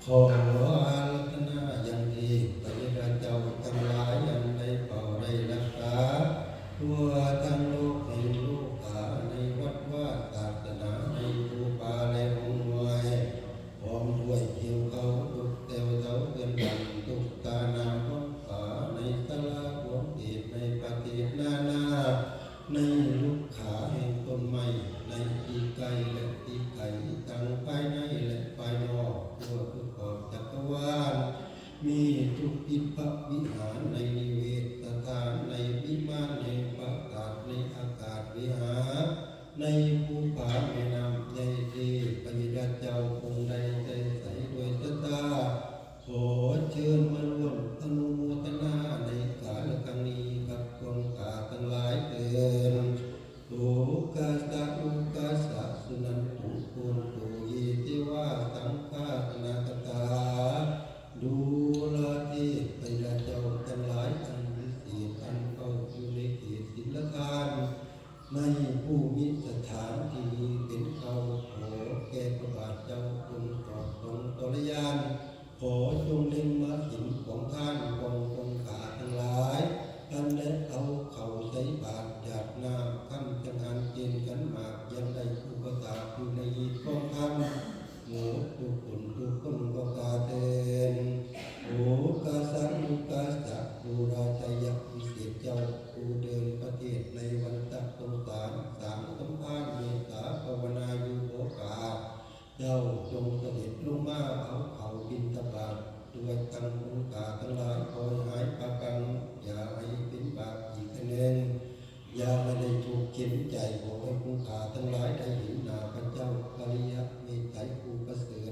ຂໍອາຣາທະນາຢ່າງຍິ່ງ ພະເທວະເຈົ້າທັງຫຼາຍ ອັນໄດ້ເຝົ້າໄດ້ຮັກສາ ທົ່ວທັງໂລກແຫ່ງໂລກາ ໃນວັດວາສາສະໜາ ໃນພູຜາ ແລະຫົງຫ້ວຍ ພ້ອມດ້ວຍທິວເຂົາ ທຸກແຖວເຖົາເຮືອນບ້ານ ທຸກທ່ານ້ຳວັງຜາ ໃນສາລາຂອງເທບ ໃນປະເທດນານາ ໃນລຸກຂາແຫ່ງຕົ້ນໄມ້ ໃນທີ່ໃກ້ ແລະທີ່ໄກ ທັງພາຍໃນ ແລະພາຍນອກ ທົ່ວທຸກຂອບຈັກກະວານ ມີທຸກທິດພະວິຫານ ໃນນິເວດສະຖານ ໃນວິມານແຫ່ງປາສາດ ໃນອາກາດວິຫານ ໃນພູຜາແມ່ນ້ຳໃຫຍ່ ເທບພະຍາເຈົ້າອົງໃດໃຈໃສດ້ວຍສັດທາ ຂໍເຊີນມາຮ່ວມອະນຸໂມທະນາໃນກາລະຄັ້ງນີ້ ກັບຄົນຂ້າທັງຫຼາຍເທີ້ນ. ໂອກາສະ ໂອກາສະ ສຸນັນຕຸ ໂພນຕຸ ເຢ ເທວາ ສັງຄາ ທະນາກະຕາ ດູລະເທບພະຍາເຈົ້າທັງຫຼາຍ ອັນວິເສດ ອັນເຂົ້າຢູ່ໃນເຂດສິນລະທານ ໃນພູມິສະຖານທີ່ເປັນເກົ່າ ຂໍແກ່ພະບາດເຈົ້າ ຈົງສອດສ່ອງທໍລະຍານ ຂໍຈົ່ງເລັງມາເຫັນຂອງທານຂອງຄົນຂ້າທັງຫຼາຍ ອັນໄດ້ເອົາເຂົ້າໃສ່ບາດ ຢາດນ້ຳຄຳຈັງຫັນ ເກນຂັນໝາກ ຢ່າງໄດ້ອຸປະຖາກຢູ່ໃນຮີດຂອງທຳ ໝົດທຸກຄົນທຸກຄົນກໍກາເຕີນ ໂອກາສັງ ໂອກາສະ ໂອລາໄຊຍະວິເສດເຈົ້າ ຜູ້ເດີນປະເທດໃນວັນຕະສົງສານ ສ້າງສຳພານເມດຕາພາວະນາຢູ່ບໍ່ຂາດ ເຈົ້າຈົ່ງສະເດັດລົງມາເອົາເຂົ້າບິນທະບາດ ດ້ວຍທັງອົງກາທັງຫຼາຍ ຂໍໃຫ້ຫາຍປາກັງ ຢ່າໃຫ້ເປັນບາບອີກເທື່ອໜຶ່ງ ຢ່າໃຫ້ໄດ້ທຸກເຂັນໃຈ ຂໍໃຫ້ຄົນຂ້າທັງຫຼາຍໄດ້ເຫັນໜ້າພະເຈົ້າ ອະລິຍະເມດໄຕຜູ້ປະເສີດ